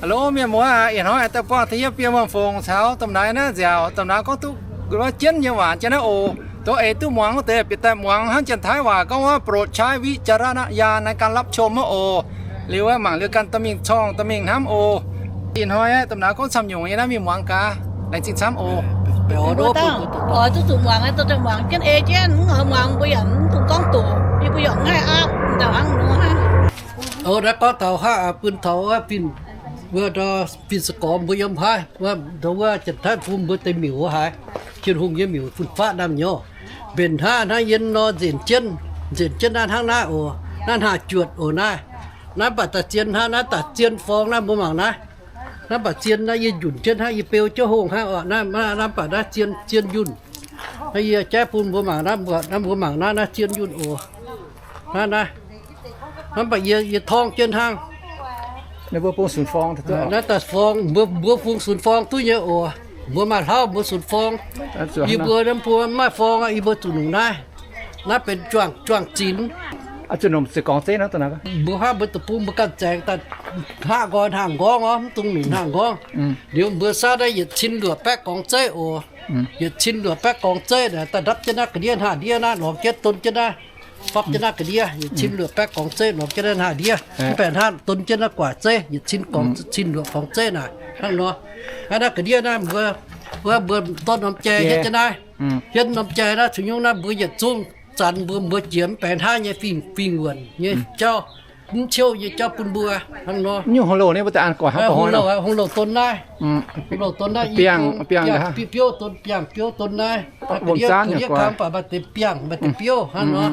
Hello mienh muoz aac, ih hnoi daaih buangh taux yie Bienh Wuonh Fongc caux domh naaiv naaiv nziaauc. Domh naaiv gorngv duqv wuov jienv nyei waac jienv naaiv oc. Dongh eix duqv muangx wuov deix bieqc daaih muangx hnangv janx-taiv waac gorngv wuov โปรดใช้วิจารณญาณในการรับชม wuov oc. Liuz wuov mangc liuz ganh dorh mingh corng dorh mingh hnamv oc. Ih hnoi domh naaiv gorngv camv nyungc nyei naaiv mingh muangx gaax. Laengz zingh camv oc. Oix zuqc zuqc muangx, muangx jienv ei jienv, mv oix muangx mbuo yaac mv dungx gorngv doqc, yie mbuo yaac mv haih aapv, mv daaih hnangv nor hnangv. Naaiv gorngv taux haav bun taux fin, wuov fin se gorx mbuo yiem haaix, wuov janx-taiv bun mbuo deix miuc wuov haaix, Tin-Hungh nyei miuc fun-faqv naamh nyouz. Mbenc hnangv naaiv yiem nor nzenc jienv, nzenc jienv naaiv hnangv naaiv oc. Naaiv hnangv juotc oc naaiv. Naaiv mv baac daaih zien hnangv naaiv, daaih zien forng naaiv mbuo mangc naaiv. Naaiv mv baac zien naaiv yie njunc jienv hnangv, yie beu jienv hongh hnangv oc. Naaiv mv baac naaiv zien, zien yunh. Naaiv yie jaiv bun mbuo mangc naaiv, mbuo, naaiv mbuo mangc naaiv, naaiv zien yunh oc. Naaiv, naaiv, naaiv mv baac yie, yie torngv jienv hnangv. Naaiv daaih forng, mbuo, mbuo fungx sunx forng duqv nyei oc. Mbuo maaih hlauv mbuo sunx forng. Yie mbuo, mbuo mv maaih forng, yie mbuo zuqc nungc naaiv. Naaiv benx juangc, juangc zinx. Mbuo hnangv mbuo deic-bung mbuo ganh zaengx daaih hnaqv nqoi hnangv nqorngv orv, mv dungx nungc hnangv nqorngv. Liuz mbuo saav naaiv yietc cin luoqc baeqv gorngx zeiv oc. Yietc cin luoqc baeqv gorngx zeiv naaic daaih ndapv jienv naaiv ga'ndiev hnangv ndiev naaiv, lorngx jienv don jienv naaiv, fapv jienv naaiv ga'ndiev. Yietc cin luoqc baeqv gorngx zeiv lorngx jienv naaiv hnangv ndiev, mv baengc hnangv don jienv naaiv guaax zeiv. Yietc cin gorngx, cin luoqc gorngx zeiv naaic hnangv nor. Hnangv naaiv ga'ndiev naaiv mbuo, wuov mbuo dorn norm jai hietv jienv naaiv, hietv norm jai naaiv cun nyungc naaiv mbuo yietc zungv zanx mbuo, mbuo jiex mv baengc hnangv nyei fingx, fingx wuonc nyei jauv, mv ciouv nyei jauv bun mbuo hnangv nor. Hungh louh don naaiv, hungh louh don naaiv, biouv don biangh, biouv don biangh, biouv don naaiv. Ga'ndiev kang baac maaih deix biangh, maaih deix biouv hnangv nor.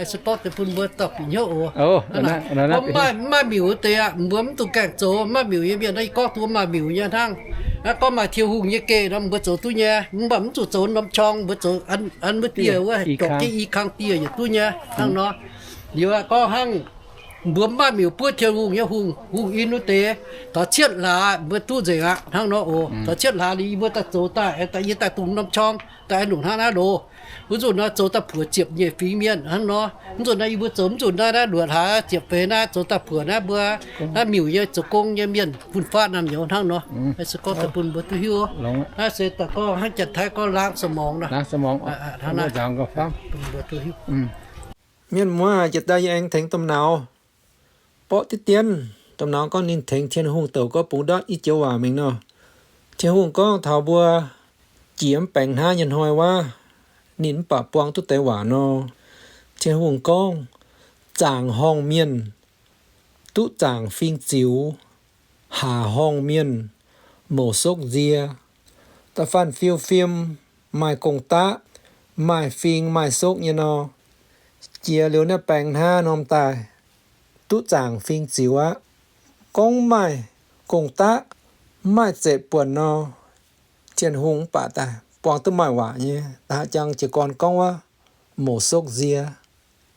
Se gorngv deix bun mbuo dauh bieqc hnyouv oc. Mv maaih miuc wuov deix aqv, mbuo mv dungx gaengh zoux. Maaih miuc nyei mienh naaiv gorngv duqv maaih miuc nyei hnangv. Naaiv gorngv maaih Tin-Hungh nyei geh nor mbuo zoux duqv nyei, mv baac mv zuqc zoux norm qorng, mbuo zoux an mbuo dieh wuov, dorh jienv i kang dieh yietc duqv nyei hnangv nor. Liuz gorngv hnangv mbuo mv maaih miuc buov Tin-Hungh nyei hungh, hungh in wuov deix, taux cietv hlaax mbuo duqv nzengc aqv hnangv nor oc. Taux cietv hlaax liuz yie mbuo daaih zoux daaih, yie daaih dungx norm qorng daaih longc hnangv naaiv loz. Wuov nzunc naaiv zoux daaih puoqc ziepc nyeic fingx mienh hnangv nor. Mv nzunc naaiv yie mbuo zoux, mv nzunc naaiv naaiv luoqc hlaax ziepc feix naaiv zoux daaih puoqc naaiv mbuo naaiv miuc nyei zoux gong nyei mienh fun-faqv naamh nyouz hnangv nor. Se gorngv daaih bun mbuo duqv hiuv. Naaiv se daaih gorngv hnangv janx-taiv gorngv laangz samorngz nor. Mienh muoz, jiex daaih yie aengx tengx domh nauz borqv diqv dien. Domh nauz gorngv ninh tengx Tin-Hungh douc gorngv bungx ndortv i joux waac mingh nor. Tin-Hungh gorngv taux mbuo jiex mv baengc hnaav nyei hnoi wuov, ninh mv baac buang duqv deix waac nor. Tin-Hungh gorngv, zaangc horngh mienh duqv zaangc fing ziux, haaz horngh mienh mouc sokv nzie. Da'faanh fiu fim maaih gong-daqv, maaih fing maaih sokv nyei nor, jiex liuz naaiv baengc hnaav norm daaih duqv zaangc fing ziux aqv. Gorngv maaih gong-daqv, maaih zeqc buonc nor, Tin-Hungh mv baac daaih buang duqv maaih waac nyei. Da'haav jangx jiez gorn gorngv wuov, mouc sokv nzie.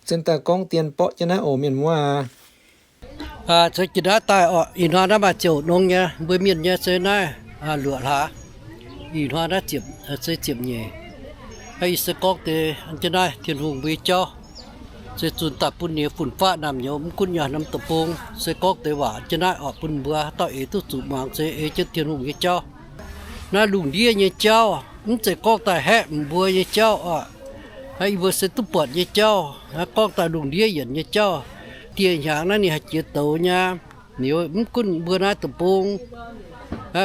Zinh daaih gorngv dien borqv jienv naaiv oc mienh muoz aac. Cuotv jiex naaiv daaih oc, ih hnoi naaiv maaih ziouc nongx nyei, mbuo mienh nyei se naaiv luoqc hlaax. Ih hnoi naaiv ziepc, se ziepc nyeic. Ih se gorngv deix jienv naaiv Tin-Hungh mbuo nyei jauv, se zunh daaih bun ninh fun-faqv naamh nyouz mv gunv nyaanh norm deic-bung. Se gorngv deix waac jienv naaiv oc, bun mbuo dauh eix duqv zuqc muangx, se ei jienv Tin-Hungh nyei jauv. Naaiv lungh ndiev nyei jauv mv zeiz gorngv daaih haeqv mbuo nyei jauv oc. Naaiv yie mbuo se duqv buatc nyei jauv. Naaiv gorngv daaih lungh ndiev yienc nyei jauv. Dieh hnyangx naaiv ninh haih jiex douz nyei. Liuz mv gunv mbuo naaiv deic-bung,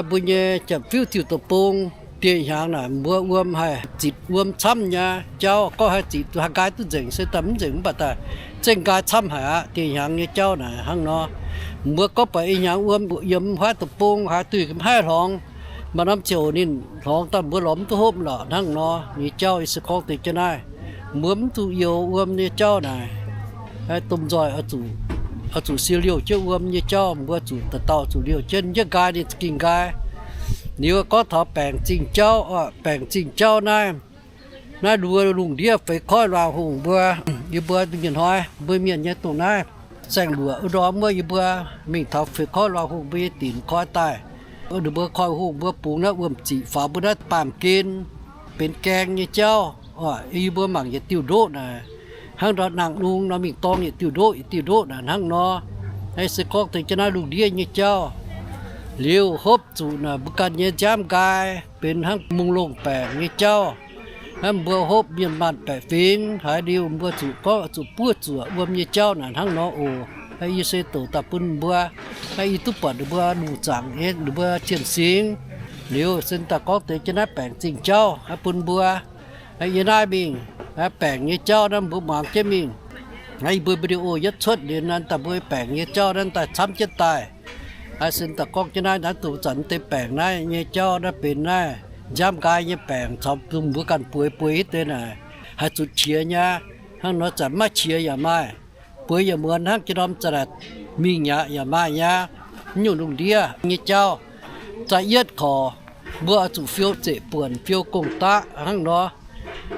mbuo nyei Janx-Fiuv Diuh deic-bung, dieh hnyangx naaic mbuo wuom haih zitc wuom camv nyei jauv. Gorngv haih zitc haih nqaai duqv nzengc se daaih mv nzengc, mv baac daaih zengv nqaai camv haic aqv. Dieh hnyangx nyei jauv naaic hnangv nor. Mbuo gorngv buatc ih hnyangx wuom yiem haaix deic-bung haaix diuh mv haih hlorngx, maaih norm ziouc ninh hlorngx daaih mbuo lorz mv duqv hopv lorqc hnangv nor. Nyei jauv ih se gorngv deix jienv naaiv, mbuo mv zuqc youx wuom nyei jauv naaic. Domh nzoih oix zuqc, oix zuqc siou liouh jienv wuom nyei jauv. Mbuo zuqc dauh dauh zuqc liouh jienv, yie nqaai ninh za'gengh nqaai. Liuz gorngv taux baengc zingh jauv, baengc zingh jauv naaiv, naaiv mbuo lungh ndiev feix koiv luangh hungh mbuo, yie mbuo mienh hnoi, mbuo mienh nyei dongh naaiv saeng-luoqc wuov ndorm wuov, yie mbuo mingh taux feix koiv luangh hungh mbuo nyei dinc koi daaih. Ninh mbuo koi hungh mbuo bungx naaiv wuom-ziqc faaux mbuo naaiv baamh gen benx gaeng nyei jauv. Yie mbuo mangc yietc diuh ndoqv naaic, hnangv ndortv nangh nungx nor mingh dorng yietc diuh ndoqv yietc diuh ndoqv naaic hnangv nor. Naaiv se gorngv deix jienv naaiv lungh ndiev nyei jauv. Liuz hopv zuqc naaic mbuo ganh nyei nziaamv nqaai benx hnangv mungh longh baengc nyei jauv. Hnangv mbuo hopv mienh maanh baeqc fingx haiz liuz, mbuo zuqc gorngv zuqc buov zuoqc wuom nyei jauv naaic hnangv nor oc. Yie se douc daaih bun mbuo, i duqv buatc ninh mbuo lungh zaangc nyei ninh mbuo cien-singx. Liuz se daaih gorngv deix jienv naaiv baengc zingh jauv bun mbuo. Yie naaiv mingh, baengc nyei jauv naaiv mbuo muangx jienv mingh. Yie mbuo video yietv cuotv liuz naaiv daaih mbuo baengc nyei jauv naaiv daaih camv jienv daaih. Sin daaih gorngv jienv naaiv, naaiv dongh zanc deix baengc naaiv nyei jauv naaiv benx naaiv nziaamv nqaai nyei baengc caux dongh mbuo ganh bueix bueix hitv deix naaic, haih zuqc qiex nyei. Hnangv nor zanc maiv qiex yaac maaih, bueix yaac muonz hnangv jiex norm zanc naaic mingh aqv yaac maaih nyei. Mv nyungc lungh ndiev nyei jauv, za'yietv korc, mbuo oix zuqc fiou zeqc buonc, fiou gong-daqv hnangv nor.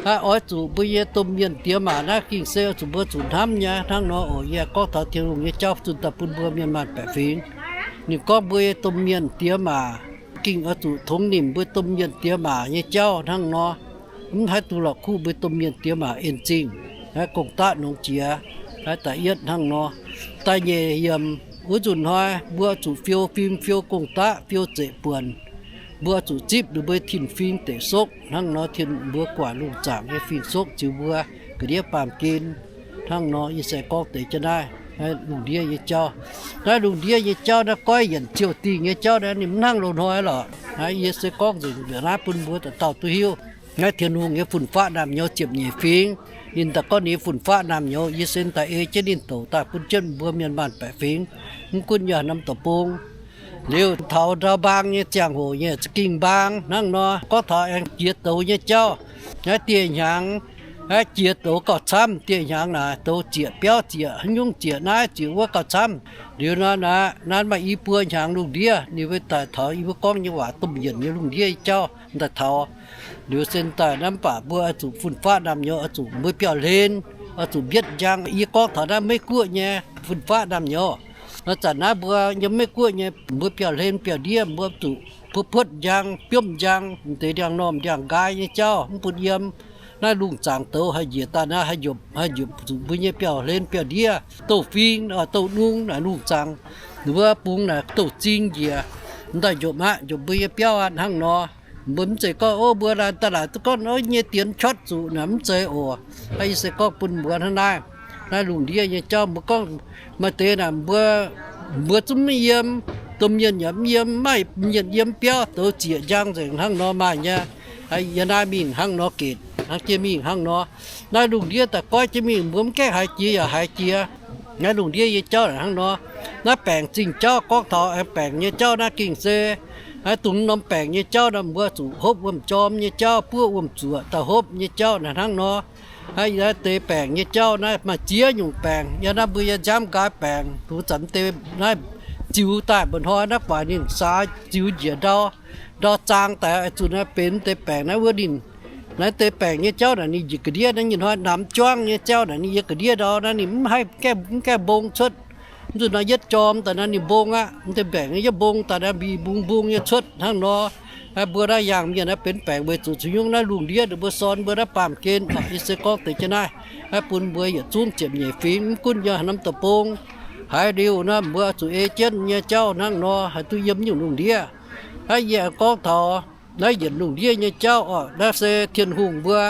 Naaiv oix zuqc mbuo nyei domh mienh diex maac naaiv ging se oix zuqc mbuo zuqc hnamv nyei hnangv nor oc. Yie gorngv taux Tin-Hungh nyei jauv zunh daaih bun mbuo mienh maanh baeqc fingx. Ninh gorngv mbuo nyei domh mienh diex maac ging oix zuqc tongx nimc mbuo domh mienh diex maac nyei jauv hnangv nor. Mv haih duqv lorqc kuv mbuo domh mienh diex maac en zingh, naaiv gong-daqv nongx jiex, naaiv da'yietv hnangv nor. Da'nyeic yiemc, wuov nzunc hnoi mbuo zuqc fiou fim, fiou gong-daqv, fiou zeqc buonc. Mbuo zuqc zipv ninh mbuo tin-fingx deic sokv hnangv nor, tin mbuo guangc lungh zaangc nyei fingx sokv ziux mbuo ga'ndiev baamh gen hnangv nor. Yie se gorngv deix jienv naaiv, naaiv lungh ndiev nyei jauv. Naaiv lungh ndiev nyei jauv naaiv goiv yienc ziouh dingh nyei jauv naaiv ninh mv hnangv loz-hnoi lorqc. Naaiv yie se gorngv nzengc nzengc naaiv bun mbuo dauh dauh duqv hiuv. Naaiv Tin-Hungh nyei fun-faqv naamh nyouz ziepc nyeic fingx, ninh daaih gorngv ninh nyei fun-faqv naamh nyouz, yie se daaih ei jienv ninh douc daaih bun jienv mbuo mienh maanh baeqc fingx, mv gunv yaac norm deic-bung. Liuz taux ndau mbaang nyei ziangh hoc nyei za'gengh mbaang hnangv nor, gorngv taux aengx jiex douz nyei jauv, naaiv dieh hnyangx, naaiv jiex douz gauh camv. Dieh hnyangx naaic douz zieqc biauv, zieqc haaix nyungc, zieqc naaiv zieqc wuov gauh camv. Liuz nor naaiv, naaiv maaih i buo hnyangx lungh ndiev, ninh mbuo daaih taux i mbuo gorngv nyei waac domh yienc nyei lungh ndiev nyei jauv daaih taux. Liuz se daaih naaiv mv baac mbuo oix zuqc fun-faqv naamh nyouz, oix zuqc mbuo biauv-hlen, oix zuqc mbietv njang. Yie gorngv taux naaiv Meiv-Guoqv nyei fun-faqv naamh nyouz. Nor zanc naaiv mbuo yiem Meiv-Guoqv nyei, mbuo biauv-hlen biauv-ndiev mbuo zuqc puotv-puotv njang, biomv njang, m'deix ndiangx-normh ndiangx-nqaai nyei jauv mv bun yiem. Naaiv lungh zaangc douz haih njiec daaih naaiv, haih njopc, haih njopc zuqc mbuo nyei biauv-hlen biauv-ndiev, douh fing, douh nung naaic lungh zaangc. Ninh mbuo bungx naaic douh zing njiec, m'daaih njopc aqv, njopc mbuo nyei biauv aqv hnangv nor. Mbuo mv zeiz gorngv, o, mbuo daaih laaic duqv gorngv, o, nyei dienx qotv zuqc naaic, mv zeiz oc. Naaiv yie se gorngv bun mbuo hnangv naaiv. Naaiv lungh ndiev nyei jauv mbuo gorngv maaih deix naaic mbuo, mbuo zungv mv yiem, domh mienh yaac mv yiem, maaih mienh yiem biauv douz zieqc njang nzengc hnangv nor maaih nyei. Yie naaiv mingh hnangv nor ginc, hnangv jienv mingh hnangv nor. Naaiv lungh ndiev daaih goiv jienv mingh, mbuo mv gaengh haiz jiex yaac haiz jiex. Naaiv lungh ndiev nyei jauv naaic hnangv nor. Naaiv baengc zingh jauv gorngv taux aengx baengc nyei jauv naaiv gengh se, naaiv dongh norm baengc nyei jauv naaiv mbuo zuqc hopv wuom-jorm nyei jauv, buov wuom-zuoqc daaih hopv nyei jauv naaic hnangv nor. Naaiv deix baengc nyei jauv naaiv maaih ziex nyungc baengc. Yiem naaiv mbuo nyei nziaamv nqaai baengc, dongh zanc deix naaiv ziux daaih mba'hnoi naaiv guaax ninh saax ziux njiec ndau, ndau zaang daaih zuqc naaiv benx deix baengc naaiv wuov ninh. Naaiv deix baengc nyei jauv naaic ninh njiec ga'ndiev naaiv, nyei hnoi namx juangv nyei jauv naaic ninh yiem ga'ndiev ndau naaiv ninh mv haih, mv gaengh mbong cuotv. Mv zuqc naaiv yietv jorm daaih naaiv ninh mbong aqv. Mv deix baengc yietv mbong daaih naaiv mbing mbung mbung nyei cuotv hnangv nor. Mbuo naaiv yaangh mienh naaiv benx baengc weic zuqc caux nyungc naaiv lungh ndiev ninh mbuo sorn mbuo naaiv baamh gen. Yie se gorngv deix jienv naaiv, naaiv bun mbuo yietc zungv ziepc nyeic fingx mv gunv yiem norm deic-bung haaix liuz naaiv mbuo zuqc ei jienv nyei jauv hnangv nor haih duqv yiem nyungc lungh ndiev. Naaiv yie gorngv taux naaiv yienc lungh ndiev nyei jauv oc, naaiv se Tin-Hungh mbuo.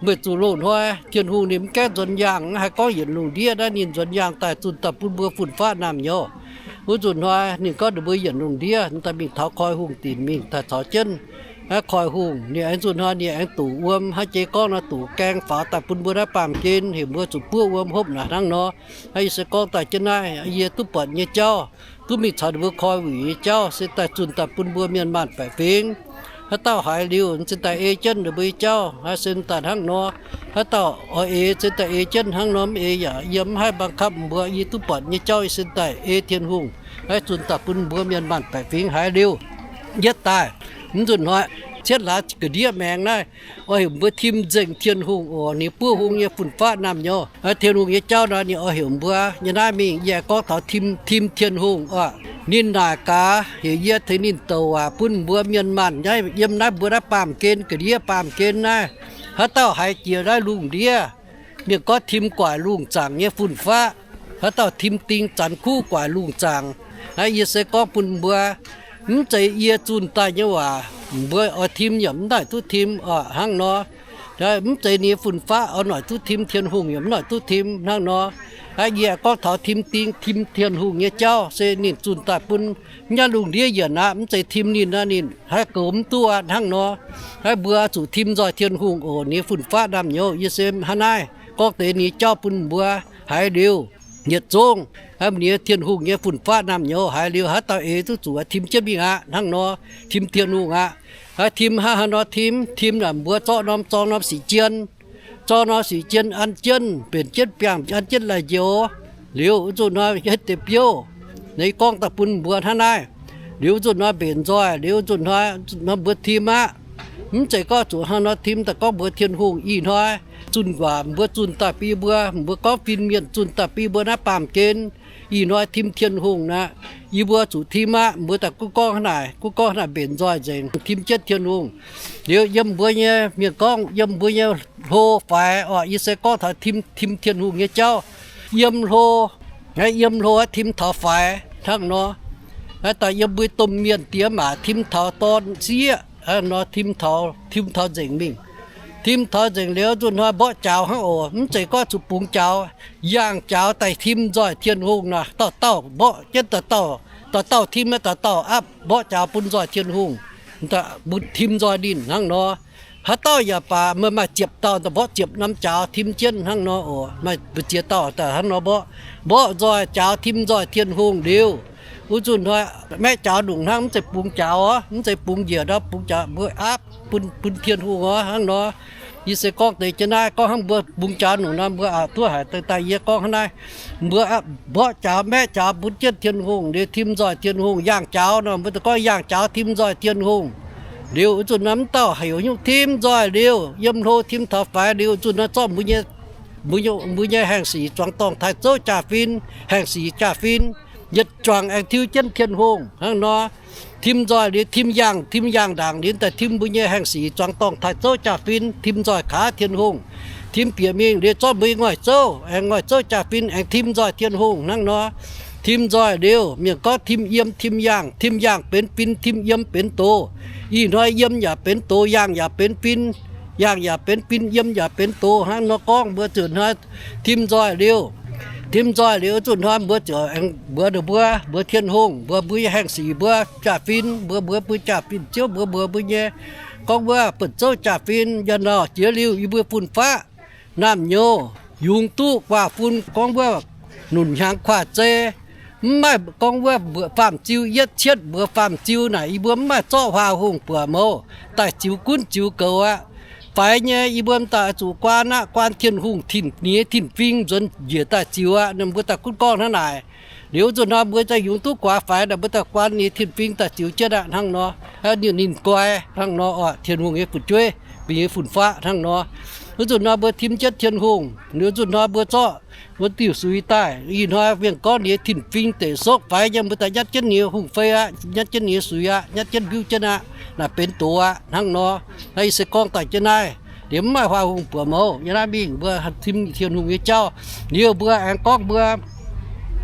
Weic zuqc loz-hnoi Tin-Hungh ninh mv gaengh nzuonx yaangh, haih gorngv yienc lungh ndiev naaiv ninh nzuonx yaangh daaih zunh daaih bun mbuo fun-faqv naamh nyouz. Wuov nzunc hnoi ninh gorngv ninh mbuo yienc lungh ndiev daaih mingh taux Koiv-Hungh dinc mingh daaih caux jienv naaiv Koiv-Hungh. Ninh aengx nzunc hnoi ninh aengx doqc wuom, hnangv jiex gorngv naaiv doqc gaeng faaux daaih bun mbuo naaiv baamh gen heuc mbuo zuqc buov wuom hopv naaic hnangv nor. Naaiv yie se gorngv daaih jienv naaiv yie duqv buatc nyei jauv, duqv mingh caux ninh mbuo koi wuic nyei jauv se daaih zunh daaih bun mbuo mienh maanh baeqc fingx. Haaix dauh haiz liuz se daaih ei jienv ninh mbuo nyei jauv, haaix se daaih hnangv nor. Haaix dauh oix eix se daaih ei jienv hnangv nor, mv eix yaac yie mv haih บังคับ mbuo. Yie duqv buatc nyei jauv yie se daaih ei Tin-Hungh, haaix zunh daaih bun mbuo mienh maanh baeqc fingx haiz liuz. Yietv daaih, mv nzunc hnoi cietv laaix ga'ndiev maengx naaiv, oix heuc mbuo tim nzengc Tin-Hungh oc. Ninh buov hung nyei fun-faqv naamh nyouz. Tin-Hungh nyei jauv nor ninh oix heuc mbuo nyei naaiv mingh yie gorngv taux tim, tim Tin-Hungh oc. Ninh naaic gaax heuc yie tengx ninh douc waac bun mbuo mienh maanh naaiv yiem naaiv mbuo naaiv baamh gen, ga'ndiev baamh gen naaiv. Haaix dauh haiz jiex naaiv lungh ndiev, ninh gorngv tim guaic lungh zaangc nyei fun-faqv. Haaix dauh tim ding zanx kuv guaic lungh zaangc. Naaiv yie se gorngv bun mbuo Mv zeiz yie zunh daaih nyei waac, mbuo oix tim yaac mv noic duqv tim oc, hnangv nor. Mv zeiz ninh nyei fun-faqv oix noic duqv tim Tin-Hungh yaac mv noic duqv tim hnangv nor. Aa, yie gorngv taux tim ding, tim Tin-Hungh nyei jauv se ninh zunh daaih bun nyei lungh ndiev yienc aqv. Mv zeiz tim ninh aqv, ninh haih goux mv duqv aqv hnangv nor. Aa, mbuo zuqc tim nzoih Tin-Hungh oc. Ninh nyei fun-faqv naamh nyouz yie se hnangv naaiv gorngv deix ninh nyei jauv bun mbuo haiz liuz yietc zungv. Aa, ninh nyei Tin-Hungh nyei fun-faqv naamh nyouz haiz liuz, haaix dauh eix duqv zuqc tim jienv mingh aqv hnangv nor. Tim Tin-Hungh aqv. Aa, tim hnangv haaix nor tim? Tim naaic mbuo zorqv norm zorng norm sic jien, zorng norm sic jien an jienv, mbenc jienv biangh an jienv lai njoux. Liuz wuov nzunc hnoi hietv deix biouv, ninh gorngv daaih bun mbuo hnangv naaiv. Liuz wuov nzunc hnoi mbenc nzoih, liuz wuov nzunc hnoi mbuo tim aqv. Mv zeiz gorngv zuqc hnangv nor tim daaih gorngv mbuox Tin-Hungh ih hnoi zunh waac mbuo zunh daaih bun mbuo, mbuo gorngv fin-mienh zunh daaih bun mbuo naaiv baamh gen. Ih hnoi tim Tin-Hungh aqv. Yie mbuo zuqc tim aqv. Mbuo daaih gunv gorngv hnangv naaic, gunv gorngv hnangv naaic mbenc nzoih nzengc, tim jienv Tin-Hungh. Liuz yiem mbuo nyei mienh gorngv, yiem mbuo nyei hlo faix oc, yie se gorngv taux tim, tim Tin-Hungh nyei jauv. Yiem hlo, yiem hlo tim taux faix hnangv nor. Daaih yiem mbuo domh mienh diex maac tim taux dorn sieqv nor, tim taux, tim taux nzengc mingh. Tim taux nzengc liuz nzunc hnoi mborqv jaux hnangv oc. Mv zeiz gorngv zuqc bungx jaux, yangh jaux daaih tim nzoih Tin-Hungh nor. Dauh dauh mborqv jienv dauh dauh, dauh dauh tim, dauh dauh aapv mborqv jaux bun nzoih Tin-Hungh, bun tim nzoih ninh hnangv nor. Haaix dauh yaac baac meih maaih ziepc dauh mborqv ziepc norm jaux tim jienv hnangv nor oc. Maaih mbu'ziex dauh daaih hnangv nor mborqv, mborqv nzoih jaux tim nzoih Tin-Hungh liuz, wuov nzunc hnoi maeqv jaux nungc hnangv, mv zeiz bungx jaux oc, mv zeiz bungx njiec ndau, bungx jaux mbuo aapv bun, bun Tin-Hungh oc hnangv nor. Yie se gorngv deix jienv naaiv, gorngv hnangv mbuo bungx jaux nungc nor mbuo aqc duqv haic. Daaih yie gorngv hnangv naaiv, mbuo mborqv jaux maeqv jaux bun jienv Tin-Hungh liuz tim nzoih Tin-Hungh. Yangh jaux nor mbuo daaih gorngv yangh jaux tim nzoih Tin-Hungh. Liuz wuov nzunc nor mv dauh heuc nyungc tim nzoih liuz, yiem hlo tim taux faix liuz, wuov nzunc nor zorqv mbuo nyei, mbuo nyei haengh sic zuangx dorngh taaih zouv jaa-fin, haengh sic jaa-fin, yietc juangc aengx tiuv jienv Tin-Hungh hnangv nor. Tim nzoih liuz tim yangh, tim yangh ndaangc liuz daaih tim mbuo nyei haengh sic zuangx dorngh taaih zouv jaa-fin, tim nzoih kaav Tin-Hungh. Tim bieqc mingh liuz zorqv mbuo nyei ngoic zouv, aengx ngoic zouv jaa-fin aengx tim nzoih Tin-Hungh hnangv nor. Tim nzoih liuz mienh gorngv tim yiem tim yangh, tim yangh benx fin, tim yiem benx doz. Ih hnoi yiem yaac benx doz, yangh yaac benx fin, yangh yaac benx fin, yiem yaac benx doz hnangv nor gorngv mbuo zuqc hnoi tim nzoih liuz. Tim nzoih liuz zuqc hnoi mbuo ziouc aengx mbuox ninh mbuo, mbuox Tin-Hungh, mbuox mbuo nyei haengh sic, mbuox jaa-fin, mbuox mbuox mbuo jaa-fin, ziouv mbuox mbuox mbuo nyei, gorngv wuov buonc zouv jaa-fin, njang-laauh jiex liuz yie mbuo fun-faqv naamh nyouz yungz duqv guaax fun, gorngv wuov nunc hnyangx kuaaiv zei, mv maaih gorngv wuov mbuoqc faam-ziu yietv cietv mbuox faam-ziu naaic, yie mbuo mv maaih zorqv huaax hungh buoqc mouz, daaih ziux gunv ziux goux aqv. Faix nyei yie mbuo daaih zuqc guaan aqv, guaan Tin-Hungh, ninh nyei tin-fing nzuonx njiec daaih ziux aqv. Ninh mbuo daaih gunv gorngv hnangv naaic. Liuz nzunc hnoi mbuo daaih yungz duqv guaax faix naaic, mbuo daaih guaan ninh nyei tin-fing daaih ziux jienv aqv hnangv nor. Ninh guai hnangv nor oc, Tin-Hungh nyei fu'jueiv, mbuo nyei fun-faqv hnangv nor. Wuov nzunc hnoi mbuo tim jienv Tin-Hungh, liuz nzunc hnoi mbuo zorqv wuov diuh suix daaih. Ih hnoi mienh gorngv ninh nyei tin-fing deic sokv faix nyei, mbuo daaih nyatv jienv ninh nyei hungh fei aqv, nyatv jienv ninh nyei suix aqv, nyatv jienv mbiuv jienv aqv, naaic benx doz aqv hnangv nor. Naaiv yie se gorngv daaih jienv naaiv, liuz mv maaih huaax hungh buoqc mouz. Yiem naaiv mingh mbuo tim Tin-Hungh nyei jauv, liuz mbuo aengx gorngv mbuo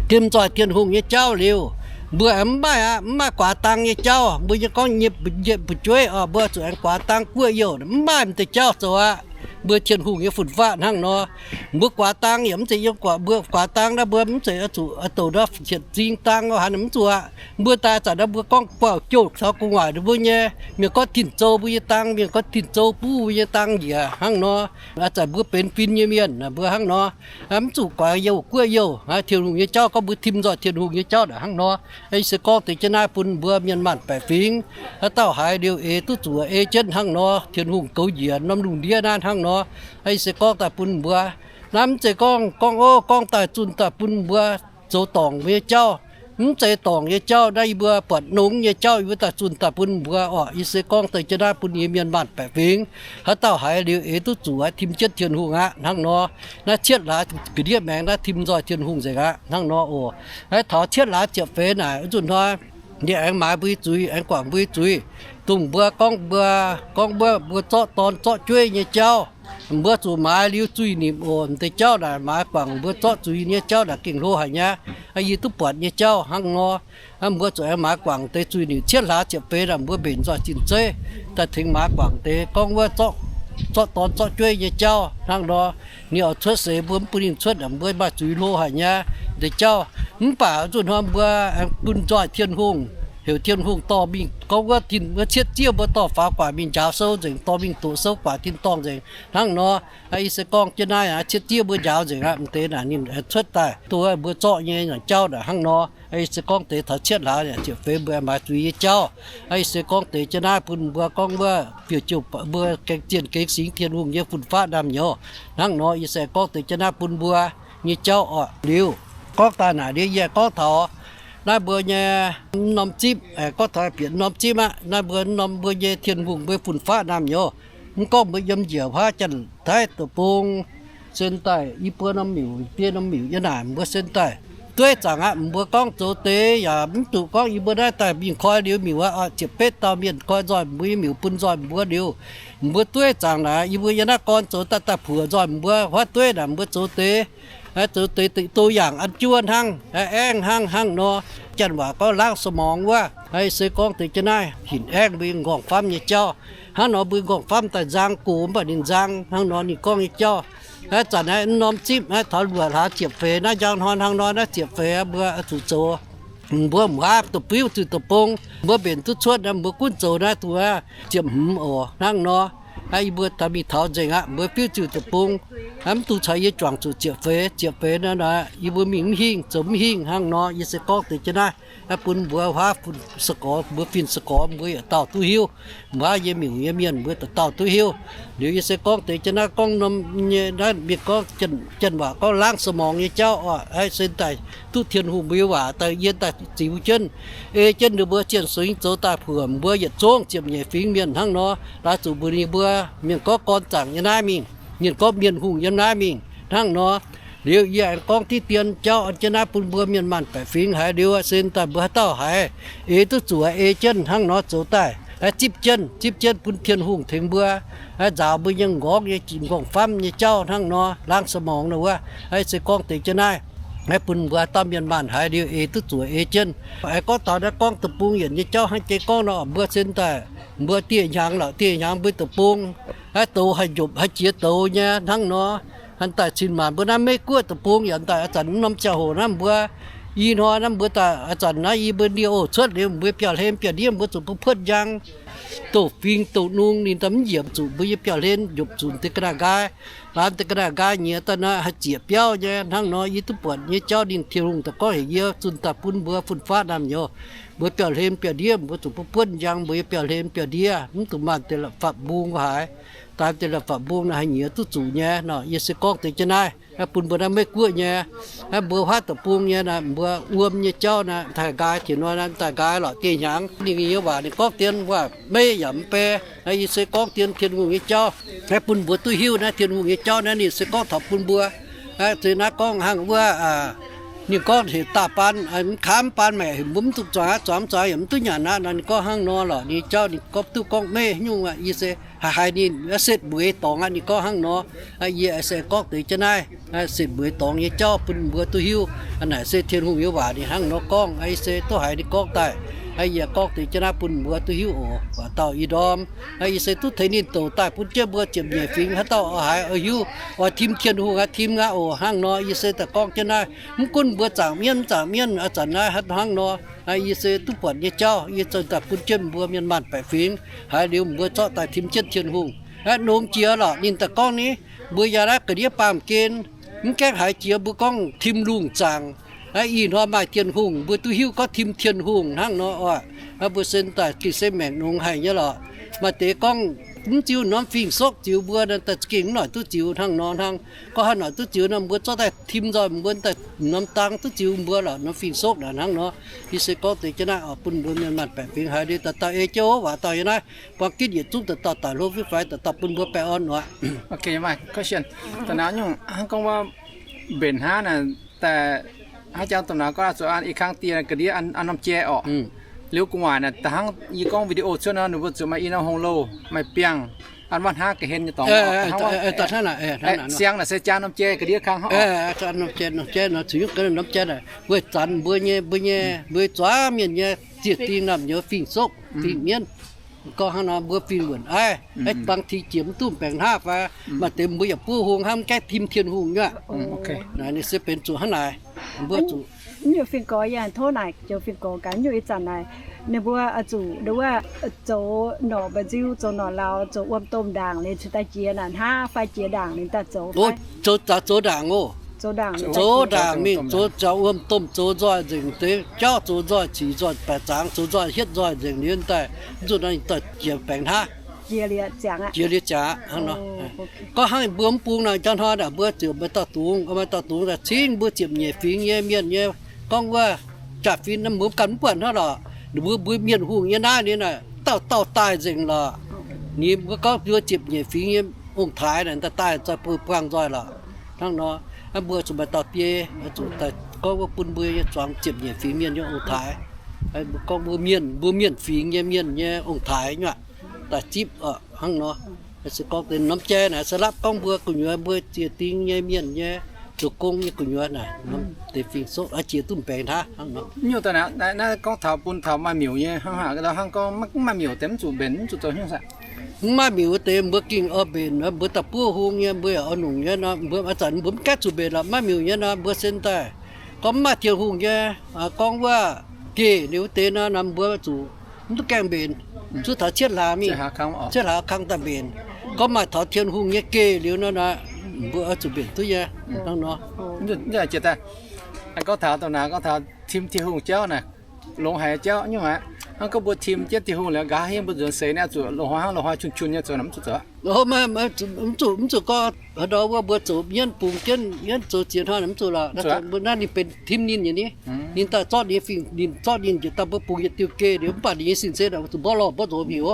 tim nzoih Tin-Hungh nyei jauv liuz, mbuo aengx mv maaih aqv, mv maaih guaax dang nyei jauv. Mbuo nyei gorngv nyei fu'jueiv oc, mbuo zuqc aengx guaax dang guoqv youh, mv maaih m'deix jauv zoux aqv. Mbuo Tin-Hungh nyei fun-faqv hnangv nor, mbuo guaax dang yaac mv zeiz yiem guaax, mbuo guaax dang naaiv mbuo mv zeiz zuqc douc ndau hietc zing dang haaix mv zuqc aqv. Mbuo daaih zanc naaiv mbuo gorngv buauh jouh caux gu'nguaaic ninh mbuo nyei, mienh gorngv tin-zou mbuo nyei dang, mienh gorngv tin-zou buv mbuo nyei dang njiec hnangv nor. Aa, zanc mbuo benx fin nyei mienh mbuo hnangv nor, mv zuqc guaax youh guoqv youh. Tin-Hungh nyei jauv gorngv mbuo tim nzoih Tin-Hungh nyei jauv naaic hnangv nor. Yie se gorngv deix jienv naaiv bun mbuo mienh maanh baeqc fingx, haaix dauh haiz liuz eix duqv zuqc ei jienv hnangv nor. Tin-Hungh goux njiec norm lungh ndiev naaiv hnangv nor. Yie se gorngv daaih bun mbuo, naaiv mv zeiz gorngv, gorngv ov gorngv daaih zunh daaih bun mbuo zoux dorngc mbuo nyei jauv. Mv zeiz dorngc nyei jauv naaiv, yie mbuo buatc nongx nyei jauv yie mbuo daaih zunh daaih bun mbuo oc. Yie se gorngv deix jienv naaiv bun yie mienh maanh baeqc fingx, haaix dauh haiz liuz eix duqv zuqc tim jienv Tin-Hungh aqv hnangv nor. Naaiv cietv laaix ga'ndiev maengx naaiv tim nzoih Tin-Hungh nzengc aqv hnangv nor oc. Naaiv taux cietv laaix ziepc feix naaic, wuov nzunc hnoi ninh aengx maaiz mbuo nyei zuiz, aengx guangc mbuo nyei zuiz, dongh mbuo gorngv mbuo, gorngv mbuo, mbuo zorqv dorn zorqv jueiv nyei jauv. Mbuo zuqc maaiz liuz zuiz-nimc oc. Deix jauv naaic maaiz guangc mbuo zorqv zuiz nyei jauv naaic gengh hlo haic nyei. Yie duqv buatc nyei jauv hnangv nor. Mbuo zuqc aengx maaiz guangc deix zuiz-nimc cietv hlaax ziepc feix naaic mbuo mbenc nzoih zinh zeiv daaih tengx maaiz guangc deix gorngv wuov zorqv dorn zorqv jueiv nyei jauv hnangv nor. Ninh oix cuotv seix mbuo mv bun ninh cuotv naaic mbuo maaih zuiz hlo haic nyei. Deix jauv mv baac zuqc hnoi mbuo aengx bun nzoih Tin-Hungh, heuc Tin-Hungh dorh mingh gorngv wuov tin wuov cietv zieqv mbuo dorh faaux guaax mingh njaaux sou nzengc, dorh mingh doqc sou guaax tin-dorngh nzengc hnangv nor. Yie se gorngv jienv naaiv aqv, cietv zieqv mbuo njaaux nzengc aqv. M'deix naaic ninh cuotv daaih duqv mbuo zorqv nyei jauv naaic hnangv nor. Yie se gorngv deix taux cietv hlaax ziepc feix mbuo maaiz zuiz nyei jauv. Yie se gorngv deix jienv naaiv bun mbuo gorngv wuov fiuv-jiouv mbuo gaeng zienh gengx singx Tin-Hungh nyei fun-faqv naamh nyouz hnangv nor. Yie se gorngv deix jienv naaiv bun mbuo nyei jauv orqc. Liuz gorngv daaih naaic liuz yie gorngv taux naaiv mbuo nyei norm zipv, gorngv taux bieqc norm zipv aqv. Naaiv mbuo norm mbuo nyei Tin-Hungh mbuo fun-faqv naamh nyouz, mv gorngv mbuo yiem njiec huaav Janx-Taiv deic-bung, sen daaih yie mbuo norm miuc, diev norm miuc yiem naaic mbuo sen daaih dueiv zaangc aqv. Mbuo gorngv zoux deix yaac mv zuqc gorngv yie mbuo naaiv daaih mingh koi liuz miuc aqv, ziepc betv dauh mienh koi nzoih mbuo nyei miuc bun nzoih mbuo liuz, mbuo dueiv zaangc naaic yie mbuo yiem naaiv gorn zoux daaih daaih puoqc nzoih mbuo huaav dueiv naaic mbuo zoux deix zoux deix do yaangc an juov hnangv, aengv hnangv hnangv nor. Janx waac gorngv ล้างสมอง wuov. Se gorngv deix jienv naaiv hinc aengv mbuo nqorngv-famv nyei jauv. Hnangv nor mbuo nqorngv-famv daaih nzang gox mv baac ninh nzang hnangv nor ninh gorngv nyei jauv. Aav zanc naaiv norm zipv naaiv taux luoqc hlaax ziepc feix naaiv njang hnoi hnangv nor naaiv ziepc feix mbuo zuqc zoux. Mbuo mv haaiv da'biuv zuqc da'bung, mbuo mbenc duqv cuotv naaiv mbuo gunv zoux naaiv duqv ziepc hmz oc hnangv nor. Yie mbuo daaih mingh taux nzengc aqv, mbuo fiuv zuqc da'bung. Mv dungx caux yie juangc zuqc ziepc feix, ziepc feix naaiv, yie mbuo mingh mv hingh zoux mv hingh hnangv nor. Yie se gorngv deix jienv naaiv bun mbuo huaav fun-saengx gorx, mbuo fin-saengx gorx mbuo yietc dauh duqv hiuv. Mbuo yiem miuc nyei mienh mbuo dauh dauh duqv hiuv. Liuz yie se gorngv deix jienv naaiv gorngv norm nyei naaiv mienh gorngv, janx waac gorngv ล้างสมอง nyei jauv oc. Aav se daaih duqv Tin-Hungh mbuo nyei waac daaih yie daaih ziux jienv, ei jienv ninh mbuo zienh singx zoux daaih puoqc mbuo yietc zungv ziepc nyeic fingx mienh hnangv nor. Laaix zuqc mbuox ninh mbuo, mienh gorngv gorn zaangc yiem naaiv mingh, mienh gorngv Mienh hungh yiem naaiv mingh hnangv nor. Liuz yie aengx gorngv diqv dien jauv an jienv naaiv bun mbuo mienh maanh baeqc fingx haiz liuz se daaih mbuo haaix dauh haiz eix duqv zuqc ei jienv hnangv nor zoux daaih, zipv jienv, zipv jienv bun Tin-Hungh tengx mbuo, nzaaux mbuo nyei nqorngv nyei nqorngv-famv nyei jauv hnangv nor ล้างสมอง nor wuov. Se gorngv deix jienv naaiv, naaiv bun mbuo haaix dauh mienh maanh haiz liuz eix duqv zuqc ei jienv. Aengx gorngv taux naaiv gorngv deic-bung yienc nyei jauv hnangv jiex gorngv nor, mbuo se daaih mbuo dieh hnyangx lorqc, dieh hnyangx mbuo deic-bung naaiv douz haih njopc haih jiex douz nyei hnangv nor. Hnangv daaih cin-maanc mbuo naaiv Meiv-Guoqv deic-bung yaac daaih a'zanc norm ziangh hoc naaiv mbuo i hnoi naaiv mbuo daaih a'zanc naaiv i mbuo ndie-oc cuotv liuz mbuo biauv-hlen biauv-ndiev mbuo zuqc buov puotv njang, douc fingx douc nung ninh daaih mv njiec zuqc mbuo nyei biauv-hlen njopc zuqc deix ga'naaiv nqaai. Laamz deix ga'naaiv nqaai nyiex daaih naaiv haih zieqc biauv nyei hnangv nor. Yie duqv buatc nyei jauv ninh Tin-Hungh daaih gorngv heuc yie zunh daaih bun mbuo fun-faqv naamh nyouz. Mbuo biauv-hlen biauv-ndiev mbuo zuqc buov puotv njang mbuo nyei biauv-hlen biauv-ndiev, mv dungx maanh deix la'fapv mbung haaix. Daaih deix la'fapv mbung naaiv haih nyiex duqv zuqc nyei nor. Yie se gorngv deix jienv naaiv, naaiv bun mbuo naaiv Meiv-Guoqv nyei, naaiv mbuo huaav deic-bung nyei naaiv, mbuo wuom nyei jauv naaiv, daaih nqaai taux nor naaiv daaih nqaai lorqc dieh hnyangx. Ninh nyei waac ninh gorngv dien waac meiv yaac mv bei. Naaiv yie se gorngv dien Tin-Hungh nyei jauv, naaiv bun mbuo duqv hiuv naaiv Tin-Hungh nyei jauv naaiv ninh se gorngv taux bun mbuo. Naaiv se naaiv gorngv hnangv wuov, ninh gorngv heuc daaih baan, mv kaamv baan maengc heuc mbuo mv dungx zuangx aqv, zuangx mv zuangx yaac mv duqv nyanc aqv nor ninh gorngv hnangv nor lorqc. Ninh jauv ninh gorngv duqv gorngv meiv nyungc aqv. Yie se haiz haiz ninh setv mbueiz dorngx aqv. Ninh gorngv hnangv nor, yie se gorngv deix jienv naaiv setv mbueiz dorngx nyei jauv bun mbuo duqv hiuv. Naaic se Tin-Hungh nyei waac ninh hnangv nor gorngv. Yie se duqv haiz ninh gorngv daaih, yie gorngv deix jienv naaiv bun mbuo duqv hiuv oc. Waac dauh ih ndorm yie se duqv tengx ninh douc daaih bun jienv mbuo ziepc nyeic fingx haaix dauh oix haiz oix hiuv, oix tim Tin-Hungh aqv, tim aqv oc. Hnangv nor yie se daaih gorngv jienv naaiv, mv gunv mbuo zaangc mienv mv zaangc mienv, a'zanc naaiv hnangv nor, yie se duqv buatc nyei jauv yie zoux daaih bun jienv mbuo mienh maanh baeqc fingx. Haiz liuz mbuo zorqv daaih tim jienv Tin-Hungh. Nongx jiex lorqc ninh daaih gorngv ni, mbuo yaac naaiv ga'ndiev baamh gen, mv gaengh haiz jiex mbuo gorngv tim lungh zaangc. Ih hnoi maaih Tin-Hungh mbuo duqv hiuv gorngv tim Tin-Hungh hnangv nor oc. Mbuo se daaih gengh se maengc nongx haic nyei lorqc. Maaih deix gorngv mv ziux norm fing-soqv ziux mbuo naaiv daaih za'gengh mv noic duqv ziux hnangv nor hnangv. Gorngv haaix noic duqv ziux nor mbuo zorqv daaih tim nzoih mbuo daaih norm dang duqv ziux mbuo lorqc norm fing-soqv naaic hnangv nor. Yie se gorngv deix jienv naaiv oc bun mbuo mienh maanh baeqc fingx haiz liuz dauh dauh ei jienv waac dauh yiem naaiv buang gitv yietc zungv dauh dauh daaih hlo fai dauh dauh bun mbuo baengh orn oc. Da'naaiv nyungc hnangv gorngv wuov mbenc hnangv naaic, daaih hnangv jangx dongh naaiv gorngv zuqc an i kang dieh ga'ndiev an norm jai orqc. Liuz gu'nguaaic naaic da'hnangv yie gorngv video cuotv nor ninh mbuo zuqc maaih i norm hungh louh maaih biangh. An maiv hnangv ga'hlen nyei dorngx. Siang naaic se jaa norm jai ga'ndiev kang hnangv. Norm jai, norm jai naaic, zuqc yungv ga'norm jai naaic, weic zanc mbuo nyei, mbuo nyei, mbuo zuangx mienh nyei ziex ding naamh nyouz fingx-soqv, fingx-mienv. Gorngv hnangv nor mbuo fingx wuonc aiv, bang ti jiex mv duqv baengc hnaav fai, maaih deix mbuo yaac buov hung hnangv mv gaengh tim Tin-Hungh nyuoqc. Naaic ninh se benx zuqc hnangv naaic. Mbuo zuqc nyungc fingx gorx yaac tov naaic joux fingx gorx gaax nyungc ih zanc naaic, ninh mbuo zuqc nduov zoux norqc mba'nziu, zoux norqc lauz, zoux wuom domh ndaangc liuz cingx daaih jiex naaic hnangv fai jiex ndaangc liuz daaih zoux. Zoux zaax zoux ndaangc oc. Zoux ndaangc mingh zoux jaax wuom domh zoux nzoih nzengc deix jauv, zoux nzoih cic nzoih baeqc zangx, zoux nzoih hietv nzoih nzengc liuz daaih, mv zuqc naaiv daaih jiex baengc hnaav. Jiex liuz ziangx aqv hnangv nor. Gorngv hnangv mbuo mv bung naaic njang hnoi naaic mbuo ziouc maaih dauh dungz, maaih dauh dungz daaih cingv mbuo ziepc nyeic fingx nyei mienh nyei gorngv wuov jaa-fin mbuo ganh mv buatc hnangv lorqc. Ninh mbuo mbuo mienh hungh nyei naaiv ninh naaic dauh dauh daaih nzengc lorqc. Ninh mbuo gorngv mbuo ziepc nyeic fingx nyei ong-taaix naaic daaih daaih buangh nzoih lorqc. Hnangv nor, mbuo zuqc maaih dauh biei zuqc daaih gorngv wuov bun mbuo nyei zuangx ziepc nyeic fingx mienh nyei ong-taaix. Gorngv mbuo mienh, mbuo mienh fingx nyei mienh nyei ong-taaix nyuoqc daaih zipv hnangv nor. Se gorngv deix norm jai naaic se lapv gorngv mbuo gu'nyuoz mbuo ziex ding nyei mienh nyei zoux gong nyei gu'nyuoz naaic, deix fingx-soqv jiex duqv mbaengx hnangv nor. Nyungc daaih naaiv gorngv taux bun taux maaih miuc nyei hnangv haaix, hnangv gorngv mv maaih miuc deix mv zuqc mbenc, mv zuqc zoux nyungc saah? Mv maaih miuc wuov deix mbuo gengh oix mbenc, mbuo daaih buov hung nyei, mbuo yaac oix nongc nyei nor, mbuo ih zanc mbuo mv gaengh zuqc mbenc lorqc, mv maaih miuc nyei nor, mbuo se daaih gorngv mv maaih Tin-Hungh nyei, gorngv wuov geh liuz wuov deix nor, mbuo zuqc mv duqv gaengh mbenc. Zuov taux cietv hlaax mingh, cietv hlaax kang daaih mbenc. Gorngv maaih taux Tin-Hungh nyei geh liuz nor, mbuo oix zuqc mbenc duqv nyei hnangv nor. Gorngv taux tim Tin-Hungh jauv naaic, longx haic jauv nyungc aqv. Hnangv gorngv mbuo tim jienv Tin-Hungh liuz nqa'haav hingv mbuo nzuonx seix naaiv zuqc loz-hnoi hnangv loz-hnoi qun qun nyei zoux naaic mv zuqc zoux. Mv zuqc, mv zuqc gorngv haaix ndau wuov mbuo zoux mienv bungx jienv mienv zoux ziex hnoi naaic mv zuqc lorqc. Naaiv ninh benx tim ninh nyei ni. Ninh daaih zorqv ninh fingx, ninh zorqv ninh njiec daaih mbuo bungx yietc diuh geh liuz mv baac ninh nyei sin se zuqc mborqv lorh mborqv nzox heuc.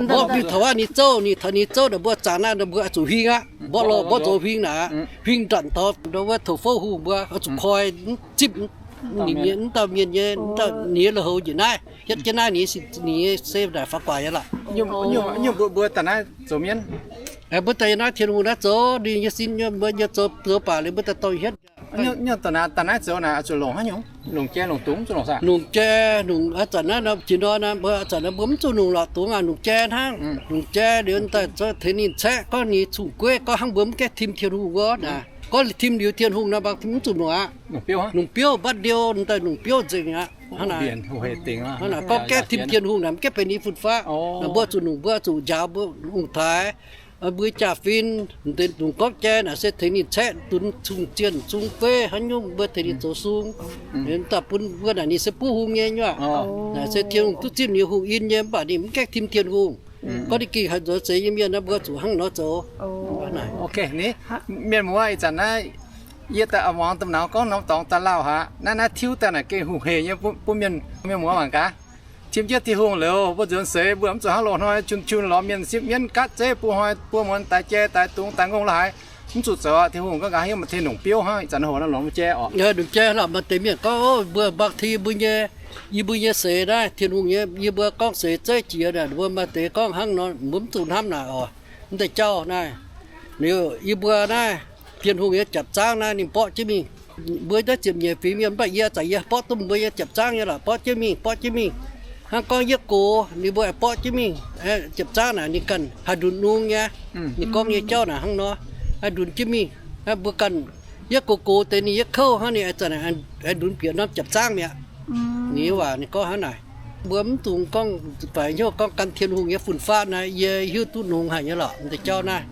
Mborqv mingh taux aqv ninh zouv, ninh taux ninh zouv naaic mbuo zangc naaiv nor mbuo zuqc huing aqv. Mborqv lorh mborqv nzox huing naaic, huing ndanc taux ndau wuov toux fouv hungh mbuo zuqc koi zipv ninh nyei, mv dauh mienh nyei, ninh nyei lui-houx njiec naaiv, hietv jienv naaiv ninh nyei se naaic faaux guaax nyei lorqc. Nyungc mbuo daaih naaiv zoux mienv, mbuo daaih naaiv Tin-Hungh naaiv zoux ninh nyei sin, mbuo nyei zoux, zoux baac liuz mbuo daaih dorh hietv. Nyungc daaih naaiv zoux naaic zuqc longc haaix nyungc? Longc jai longc dungz zuqc longc saah? Longc jai, longc, ih zanc naaiv jiex ndor naaiv, mbuo ih zanc naaiv mbuo mv zuqc longc lorqc dungz aqv, longc jai hnangv. Longc jai liuz daaih tengx ninh caeqv gorngv ninh cun-gueiv gorngv hnangv mbuo mv gaengh tim Tin-Hungh wuov naaic. Gorngv tim liuz Tin-Hungh naaic mv zuqc longc aqv. Longc biouv, mbatv ndiou daaih longc biouv nzengc aqv. Hnangv naaic, gorngv gaengh tim Tin-Hungh naaic mv gaengh benx ninh fun-faqv. Mbuo zuqc longc, mbuo zuqc njaaux mbuo ong-taaix, mbuo jaa-fin, dongh gorngv jai naaic se tengx ninh caeqv dunx cung zienh cung feiv haaix nyungc mbuo tengx ninh zoux sung. Daaih bun mbuo naaic ninh se buov hung nyei nyuoqc. Naaic se Tin-Hungh duqv zipv ninh hungh in nyei mv baac ninh mv gaengh tim Tin-Hungh. Gorngv ninh gengh haih nzuonx seix nyei mienh naaiv mbuo zuqc hnangv nor zoux. Mienh muoz, ih zanc naaiv yie daaih muangx domh nauz gorngv norm dorngx daaih lauh haic. Naaiv naaiv tiuv daaih naaic gengh hungh heic nyei bun mienh, mienh muoz mangc gaax. Tim jienv Tin-Hungh liuz mbuo nzuonx seix mbuo mv zuqc hnangv loz-hnoi qun qun lorz mienh sipv mienv gatv zeiv buo hnoi buo muonz daix jai daix dungz daix ngongh la'haaix. Mv zuqc zoux aqv. Tin-Hungh gorngv nqa'haav hingv maaih tengx longc biouv hnangv ih zanc hoc nor longc jai orqc. Longc jai hlaax maaih deix mienh gorngv mbuo bangc ti mbuo nyei, yie mbuo nyei seix naaiv Tin-Hungh nyei, yie mbuo gorngv seix zeiv jiex naaic mbuo maaih deix gorngv hnangv nor mbuo mv zuqc hnamv naaic orqc. Mv deix jauv naaiv, liuz yie mbuo naaiv Tin-Hungh nyei japc zaangv naaiv ninh mborqv jienv mingh. Mbuo naaiv ziepc nyeic fingx mienh mv baac yie zanc yie mborqv duqv mbuo nyei japc zaangv nyei lorqc, mborqv jienv mingh, mborqv jienv mingh. Hnangv gorngv yie gox ninh mbuo aengx mborqv jienv mingh. Japc zaangv naaic ninh ganh haih nduqc nungx nyei. Ninh gorngv nyei jauv naaic hnangv nor, haih nduqc jienv mingh. Mbuo ganh yie gox gox deix ninh yie kouv hnangv ninh aengx nduqc bieqc norm japc zaangv mi'aqv. Ninh nyei waac ninh gorngv hnangv naaic. Mbuo mv dungx gorngv faix hnyouv gorngv gan Tin-Hungh nyei fun-faqv naaiv, yie hiuv duqv nungx haic nyei lorqc. Mv deix jauv naaiv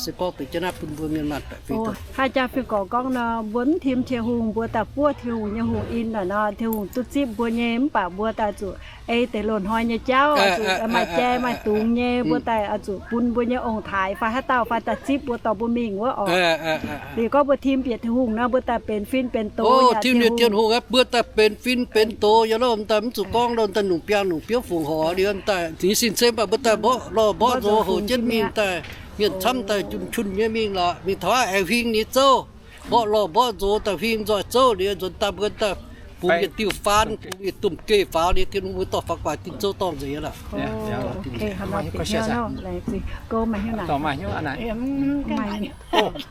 se gorngv deix jauv naaiv bun mbuo mienh maanh baeqc fingx. Haaix jaax fingx gorx gorngv nor, mbuo mv tim Tin-Hungh, mbuo daaih buov Tin-Hungh nyei hungh in naaic nor, Tin-Hungh duqv zipv mbuo nyei mv baac mbuo daaih zuqc ei deix loz-hnoi nyei jauv, zuqc maaih jai maaih dungz nyei, mbuo daaih zuqc bun mbuo nyei ong-taaix fai haaix dauh fai daaih zipv mbuo dorh mbuo mingh wuov orqc. Liuz gorngv mbuo tim bieqc Tin-Hungh nor, mbuo daaih benx fin benx doz. Tim bieqc Tin-Hungh aeqv, mbuo daaih benx fin benx doz yaac lorqc, mv daaih mv zuqc gorngv lorqc, daaih nungx biangh nungx biouv fungc horc liuz, daaih ninh sin se mv baac mbuo daaih mborqv lorh mborqv nzox houc jienv mingh daaih, mienh camv daaih jun-jun nyei mingh lorqc, mingh taux aqv aengx huing ninh zouv, mborqv lorh mborqv nzox daaih huing nzoih zouv liuz nzuonx daaih mbuo daaih Bungx yietc diuh faan, bungx yietc domh geh faaux, ninh Tin-Hungh mbuo dorh faaux guaax Tin-Hungh zoux dorngh nzengc aqv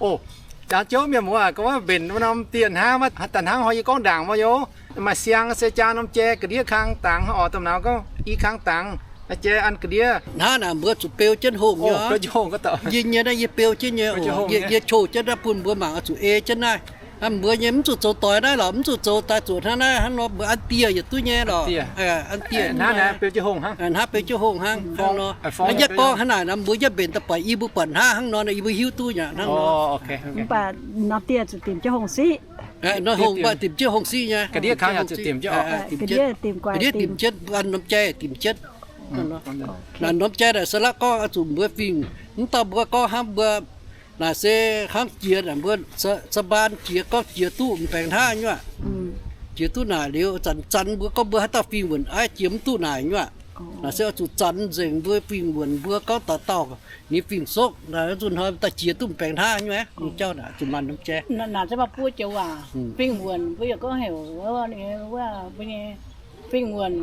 lorqc. Jangx jouv mienh muoz gorngv mbenc norm dieh hnangv, da'hnangv hnoi yie gorngv ndaangc mv youz, maaih siang se jaa norm jai ga'ndiev kang dangx oc, domh nauz gorngv i kang dangx, jai an ga'ndiev. Hnangv naaic mbuo zuqc beu jienv hongh nyei. Yie nyei naaiv yie beu jienv nyei oc. Yie qouh jienv naaiv bun mbuo mangc oix zuqc ei jienv naaiv. Mbuo nyei mv zuqc zoux doix naaiv lorqc, mv zuqc zoux daaih zuqc hnangv naaiv hnangv nor, mbuo an dieh yietc duqv nyei lorqc. An dieh hnangv, hnangv beu jienv hongh hnangv nor. Naaiv yietv gorngv hnangv naaic nor, mbuo yietv mbenc daaih buatc yie mbuo buatc hnangv hnangv nor, yie mbuo hiuv duqv nyei hnangv nor. Mv baac norm dieh zuqc dimc jienv hongh siqv. Nor hongh mv baac dimc jienv hongh siqv nyei. Ga'ndiev dimc jienv, an norm jai dimc jienv. Naaic norm jai naaic se la'gorngv oix zuqc mbuo fingx, mv dauh mbuo gorngv hnangv mbuo naaic se hnangv jiex naaic mbuo sa mbaan jiex gorngv jiex duqv m'baengx hnangv nyuoqc. Jiex duqv naaic liuz zanc-zanc mbuo gorngv mbuo haaix dauh fingx wuonc aiv jiex mv duqv naaic nyuoqc. Naaic se oix zuqc zanc nzengc mbuo fingx wuonc mbuo gorngv dauh dauh ninh fingx sokv naaic zuqc hnoi daaih jiex duqv m'baengx hnangv nyuoqc. Ninh jauv naaic zuqc maaih norm jai. Fingx wuonc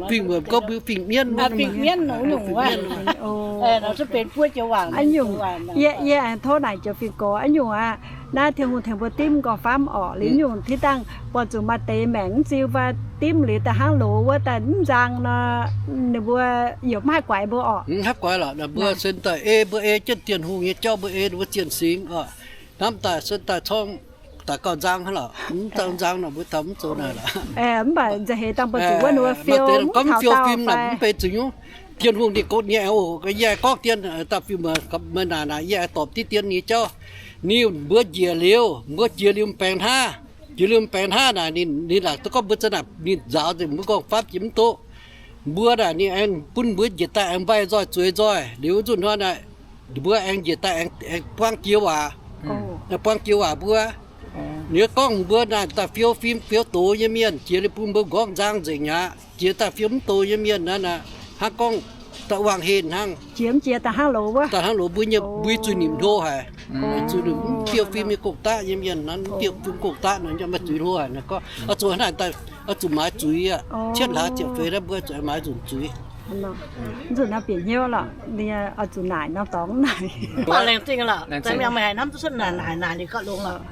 gorngv mbuo fingx mienv, fingx mienv nyungc wuov. Yie aengx tov naaic joux fingx gox, a'nyungc aqv, naaiv Tin-Hungh tengx mbuo dimv m'nqorngv-famv orqc, liuz nyungc tiv dangh buatc zuqc maaih deix maengc mv ziux fai dimv liuz daaih hnangv loz wuov daaih mv nzang nor, ninh mbuo yaac mv haih guaix mbuo orqc. Mv haih guaix lorqc, mbuo sen daaih ei, mbuo ei jienv Tin-Hungh nyei jauv, mbuo ei ninh mbuo zienh singx orqc. Hnamv daaih sen daaih corng daaih gauh nzang hnangv lorqc. Mv nzang nor mbuo taux mv zoux naaic lorqc. Mv baac nza'heix dangh buatc zuqc wuov ninh mbuo fiou, gorngv mv fiou fim naaic mv benx zuqc nyungc. Tin-Hungh ninh gox nyei oc, yie gorngv dien daaih fim meih naaic naaic yie dorpc diqv dien nyei jauv. Ninh mbuo njiec liuz, mbuo jiex liuz m'baengx hnaav, jiex liuz m'baengx hnaav naaic ninh laaic duqv gorngv mbuo za'naaic ninh nzaaux nzengc mbuo m'nqorngv-famv jiex mv duqv. Mbuo naaic ninh aengx bun mbuo njiec daaih aengx mbaih nzoih zueiz nzoih liuz wuov nzunc hnoi naaic, mbuo aengx njiec daaih aengx buangv jiex waac. Buangv jiex waac mbuo, ninh gorngv mbuo naaic daaih fiou fim fiou doz nyei mienh, jiex liuz bun mbuo m'nqorngv nzang nzengc aqv. Jiex daaih fiou mv doz nyei mienh naaic, hnangv gorngv daaih wangc henh hnangv. Jiex mv jiex daaih hnangv loz wuov, daaih hnangv loz mbuo nyei, mbuo zuiz nimc hlo haic. Zuiz nimc mv fiou fim nyei gong-daqv nyei mienh, mv fiou fim gong-daqv nor, maaih zuiz hlo haic. Gorngv oix zuqc hnangv naaic, oix zuqc maaiz zuiz aqv. Cietv hlaax ziepc feix naaiv mbuo zuqc maaiz nzunc zuiz. Nzunc naaiv bieqc hnyouv lorqc, oix zuqc naaic norm dorngx naaic. Laengz zingh lorqc, meih haiz hnamv duqv cuotv naaic naaic liuz gauh longx lorqc.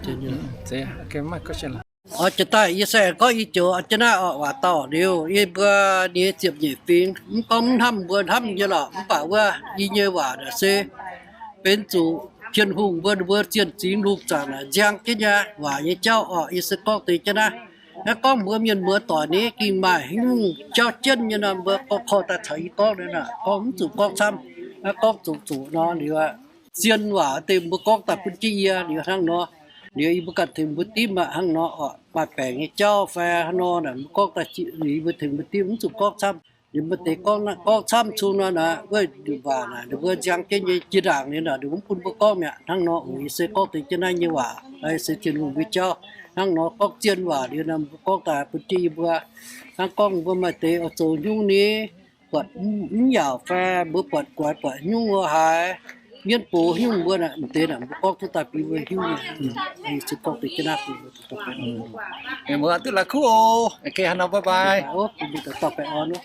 Oix jiex daaih yie se gorngv i joux jienv naaiv orqc, waac dauh liuz yie mbuo nyei ziepc nyeic fingx, mv gorngv mv hnamv mbuo hnamv nyei lorqc, mv baac wuov yie nyei waac naaic se benx zuqc Tin-Hungh mbuo, mbuo zienh zingx lungh zaangc naaic nziang jienv nyei waac nyei jauv orqc. Yie se gorngv deix jienv naaiv. Hnangv gorngv mbuo mienh muoz doic ni ging maaih haaix nyungc jauv jienv nyei nor, mbuo gorngv korv daaih caux yie gorngv nor, gorngv mv zuqc gorngv camv. Hnangv gorngv zoqc zoqc nor liuz, zien waac deix mbuo gorngv daaih bun jienv yie liuz hnangv nor. Liuz yie mbuo ganh tengx mbuo dimv aqv hnangv nor orqc. Maaih baengc nyei jauv fai hnangv nor naaic mbuo gorngv daaih, yie mbuo tengx mbuo dimv mv zuqc gorngv camv. Liuz mbuo deix gorngv camv cung nor naaic, wuov waac naaic ninh mbuo nziang jienv nyei jiex ndaangc liuz naaic ninh mbuo mv bun mbuo gorngv mi'aqv. Hnangv nor oc, yie se gorngv deix jienv naaiv nyei waac, yie se Tin-Hungh nyei jauv. Hnangv nor gorngv zien waac liuz nor mbuo gorngv daaih bun jienv yie mbuo. Hnangv gorngv mbuo maaih deix oix zoux nyungc ni, buatc mv yaauc fai mbuo buatc guaix buatc nyungc lo haaix, mienv box nyungc mbuo naaic, m'deix naaic mbuo gorngv duqv daaih bun mbuo hiuv nyei. Yie se gorngv deix jienv naaiv bun mbuo dauh dauh baengh orn. Mbuo duqv la'kuqv oc. Ok, hnangv nor, bye bye. Bye bye oc, bun mbuo dauh dauh baengh orn oc.